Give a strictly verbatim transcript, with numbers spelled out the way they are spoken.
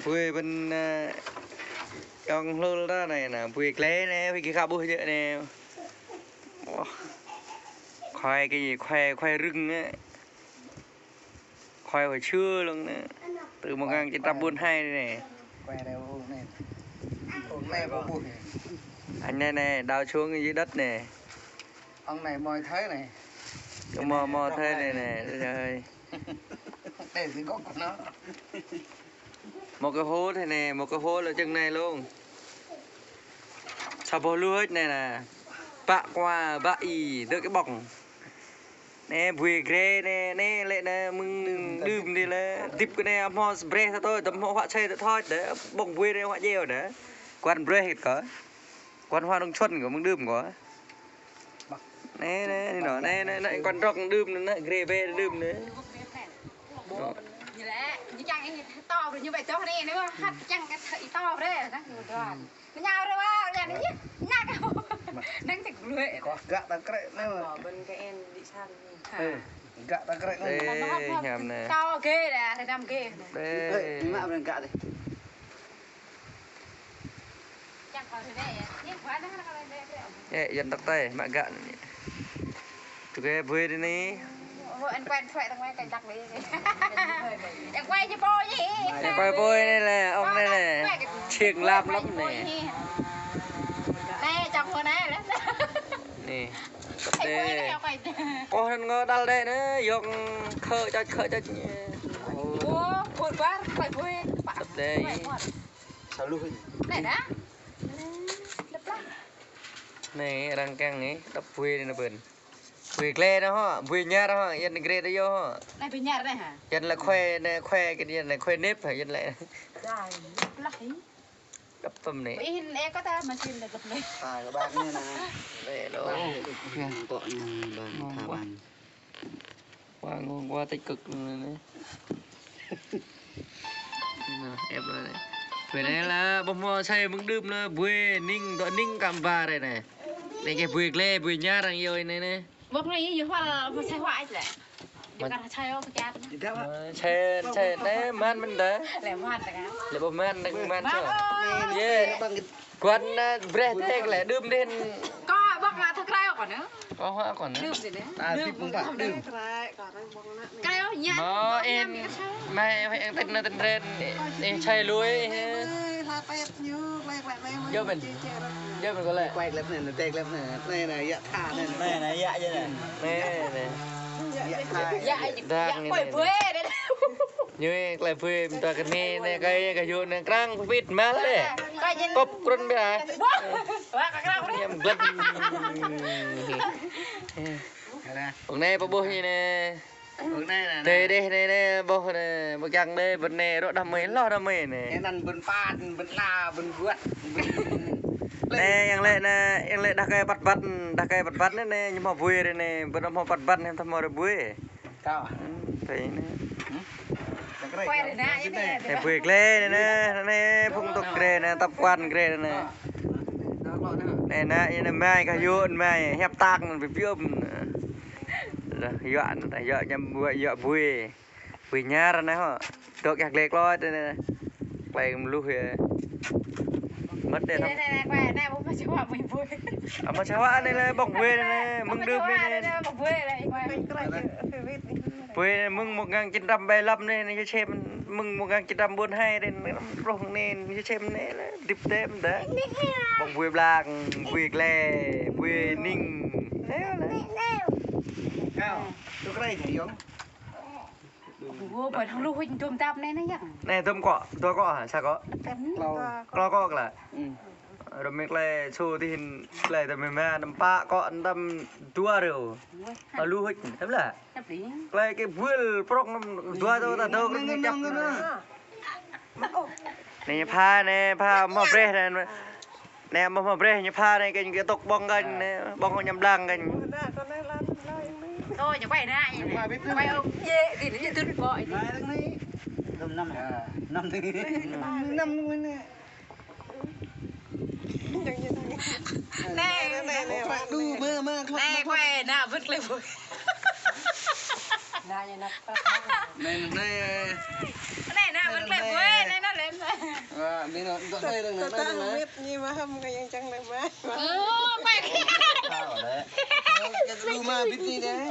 Bue ƀing, ơ, yŏng hlul ta anai nă, bue glai anai, bue gih khăp ƀuh jĕ anai. Wah. Khoai kơ gì, khoai, khoai rưng anai. Khoai khoai čư lŏng anai. Tơ mơ̆ng gang čĭt răm ƀôn hai anai. Khoai anai ƀuh anai. Ƀuh anai ƀuh ƀuh. Anai anai, anai, đào xuống dưới đất anai. Ông này mò thấy này. Cái mò, mò thấy này này, trời ơi. Để dưới gốc của nó. Một cái hố thế này, một cái hố là chừng này luôn. Sao bò lưới này nè. Bă kua, bă ih, đơ kơ ƀŏng. Anai, bue glai anai, anai, lĕ anai, mơ̆ng đưm anai lĕ. Dĭp kơ anai, hmâo brơi sa tơi, tơm hmâo huă čai tơ thoi, đơ, ƀŏng bue anai huă djeo đơ. Kuan brơi hĭt kơ. Kuan huă nông thôn kơ mơ̆ng đưm kơ. Anai, anai, anai, anai, anai, anai, kuan rŏk đưm anai, anai, grê bê đưm anai. Ñu lĕ, ñu čang ih to, ñu ƀai to anai, anai, hăt čang kơ ih to brơi, anai, ñu đuaĭ. Ñu ñao rơ wa, anai, anai, ñu ñao kơ. Anai, tĕk lui. Kơ gă ta krĕ anai. Kơ ƀing kơ en đi sang anai. Ê, gă ta krĕ anai. Ê, hiam anai. To ghê đa, rơđăm ghê. Ê. Ê, mă ƀing gă đi. Ê, dân tộc Tây, mă gă anai. Tui kơ bue anai. Ôi, anh quay điện thoại tao quay cảnh đặc biệt. Em quay cho cô chứ. Em quay bue anai lĕ, ông anai lĕ. Siêng lăm lắm anai. Anai, trong cô anai lĕ. Anai. Tăp đê. Ôh, anŭn ngă đal đê anai, yŏng khă čăt, khă čăt anai. Ôh, bur bar, khơi bue. Tăp đê. Sao lu anai? Anai dah. Đăp lah. Anai, arăng kiăng anai, đăp bue anai nă ƀing. Bue glai anai hŏ, bue ñar hŏ, Yuan grê đa yơh hŏ. Anai bue ñar anai hă? Yuan lĕ khoai, anai khoai, kơ Yuan lĕ khoai nếp hă, Yuan lĕ. Đăp lah hĭ. Găp tơm anai. Ih, anai kơ ta mă sin đăp anai. Tha kơ ƀang anai nă. Lĕ lô. Ƀang kơ anai, ƀang tha ƀang. Ƀang, ƀang, ƀang tích cực anai. Anai, ĕp anai. Bue anai lĕ, ƀu hmâo čai mơ̆ng đưm anai, bue ning, dŏ ning kăm ƀar anai. Anai kơ bue glai, bue ñar arăng iâu anai anai. Ƀơ̆ng anai yơh hwăl, hmâo čai huă ih lĕ. Yơh kar čai ôh kơ čat. Ơ, čai, čai anai mơ̆n mơ̆n đa. Lĕ mơ̆n đa. Lĕ ƀu mơ̆n đa, mơ̆n čai. Yơh. Kuan, ơ, brơi tĕk lĕ đưm đen. Kơ ƀơ̆ng anai thâo krao kơ anai. Kơ huă kơ anai. Đưm đen anai. Ta dĭp mơ̆ng pă đưm. Krao ña. Mơ in. Mai, mai in tĕt anai tĕt ren. Ih čai lui. Yơh mơ̆n. Yơh mơ̆n kơ lĕ. Quay clip anai, anai, anai, yă tha anai. Anai, anai, yă yơh anai. Anai, anai. Yă tha. Yă, yă, đang anai, quay anai. Bue anai. Ñu klai bue mơta kơ anai, anai, kơ, kơ yŭ anai, krăng pit mal lĕ. Kop krun bia. Wah, krăng pit. Ñăm glăt. Ƀơ̆ng anai pơƀuh ñu anai. Ơ, anai, anai, anai. Tê đeh anai, anai, ƀuh anai, ƀu kiăng đeh, ƀing anai, rŏ đah mơi, hloh đah mơi anai. Anŭn ƀing păn, ƀing la, ƀing guăt, ƀing anai, yang lĕ anai, yang lĕ đah kơi păt băt, đah kơi păt băt anai, anai, ñu hmâo bue anai, ƀing hmâo păt băt anai, hmâo bue. Kâo. Hmm, tui anai. Hmm? Anai bue glai anai, anai, anai, phung tŭk glai anai, tăp kuan glai anai. Anai, anai, anai, mai kơ yŭ, mai, hiăp tang, ƀiă ƀiă. Lah, yua, yua ñăm bue, yua bue. Bue ñar anai hŏ. Dŏ kơ glai kloi anai. Glai mluh yơh. Mơ̆t đeh. Anai, anai, anai, anai, ƀu hmâo čơhuă mơ̆ng bue. Ơ, hmâo čơhuă anai lĕ ƀơ̆ng bue anai, mơ̆ng đưm anai. Ƀơ̆ng bue anai. Bue anai mơ̆ng một ngàn chín trăm bảy mươi lăm anai, anai čem, mơ̆ng một ngàn chín trăm bốn mươi hai anai, rŏh anai, anai čem anai lĕ, dĭp tĕm đa. Ƀơ̆ng bue blang, bue glai, bue ning. Anai lĕ. Kâo, tŭk rai kơ yŏng. Ơ, ƀơi hăng lu huĭ dôm tap anai, anai yơh. Anai dôm kŏ, dua kŏ hă, sa kŏ? Klâo. Klâo kŏ klă. Ơ. Rơmik klai su tih hin klai tơm mơ̆ anăm pă kŏ anăm dua rơ̆. Ơ, lu huĭ, hep lah. Klai kơ bul prŏng anăm dua tơ ta dơ kơ ñu čăp. Anai pha, anai pha hmâo brơi anai. Anai hmâo, hmâo brơi ñu pha anai kơ ñu tŭk ƀơ̆ng kơ anai, ƀơ̆ng ñu blang kơ. Thôi, ñu quay anai, quay ông dê, thì nó như tưng bội. Năm, năm, năm, năm. Anai, anai, anai, anai, anai, quay anai, bơ̆t klai bui. Anai, anai, anai. Anai, anai, bơ̆t klai bui, anai, anai, anai. Anai nă, dŏ anai dơ̆ng nă, anai dơ̆ng nă. Mĭt ñu mă hăm kơ yang čang lĕ mă. Ơ, pĕk. Thâo lĕ. Ơ, kơ lu mă bit anai dêh.